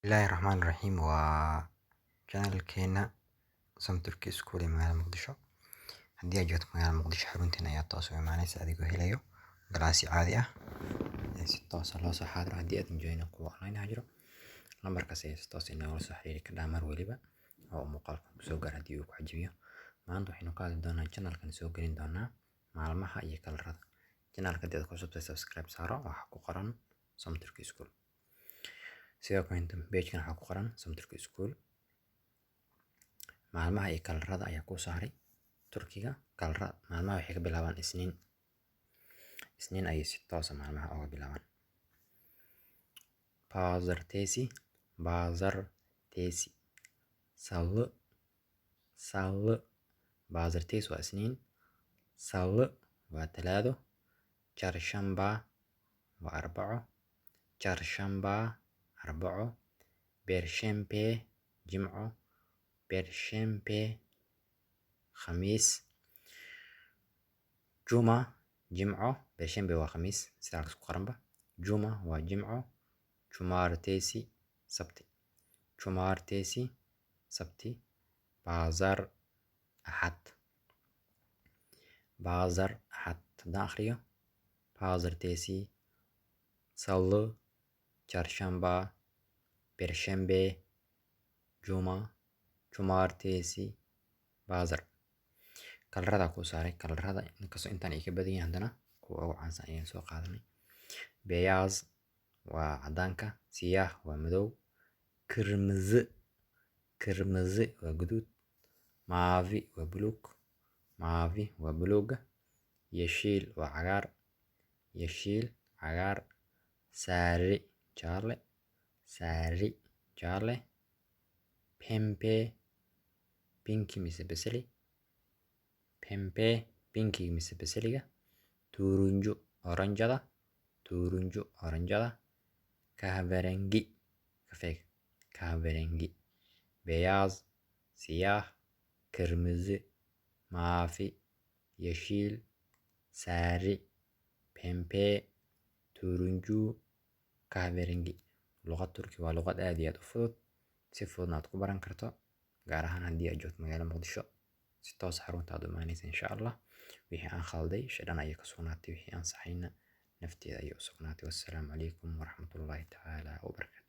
Bismillahi Raxmaani Raxiim. Waa channelkeena Som Turki School ee magaalada Muqdisho. Haddii aad joogto magaalada Muqdisho, xarunteena ayaa toos u imaanaysa adigoo helayo galaasyo caadi ah ee si toos ah loo soo xaadiro. Haddii aadan joogin, kuwa online ah jiro. Lambarkaas ayaa si toos ah inagula soo xiriiri kartaa mar waliba oo muuqaalka kusoo gaaro haddii uu ku cajabiyo. Maanta waxaynu ka hadli doonaa, channelkan soo gelin doonaa maalmaha iyo kalarada. Channelka haddii aad ku cusubtahay, subscribe saaro. Waxaa ku qoran Som Turki School. Sidoo kale page-kan waxaa ku qoran Som Turki School. Maalmaha iyo kalarada ayaa kuu saaray Turkiga. Kalarada maalmaha waxay ka bilaabaan Isniin. Isniin ayay si toos ah maalmaha uga bilaabaan. Pazartesi, pazartesi, salı, salı. Pazartesi waa Isniin, salı waa Talaado, çarşamba waa Arbaco, çarşamba Arbaco, perşembe Jimco, perşembe Khamiis, cuma Jimco. Perşembe waa Khamiis, sida halkaas ku qoranba. Cuma waa Jimco, cumartesi Sabti, cumartesi Sabti, pazar Axad, pazar Axad. Haddaan akhriyo: pazartesi, salı, çarşamba, perşembe, cuma, cumartesi, pazar. Kalarada kuu saaray. Kalarada inkastoo intaan ay ka badan yihiin, haddana kuwa ugu caansan ayaan soo qaadanay. Beyaz waa caddaanka, siyah waa madow, kırmızı, kırmızı waa guduud, mavi waa buluug, mavi waa buluuga, yeşil waa cagaar, yeşil cagaar, sarı jaalle, sarı jaalle, pembe pinki mise basali, pembe pinkiga mise basaliga, turuncu oranjada, turuncu oranjada, kahverengi kafeega, kahverengi. Beyaz, siyah, kırmızı, mavi, yeşil, sarı, pembe, turuncu, kahverengi. Luqad Turki waa luqad aad iyo aad u fudud, si fududna aad ku baran karto, gaar ahaan haddii aad joogto magaalada Muqdisho. Si toos xarunta aad u imaanaysa, insha Allah. Wixii aan khalday shaydaan ayay ka sugnaatay, wixii aan saxayna nafteeda ayay u sugnaatay. Wassalaamu calaykum waraxmatullaahi tacaala wabarakaatu.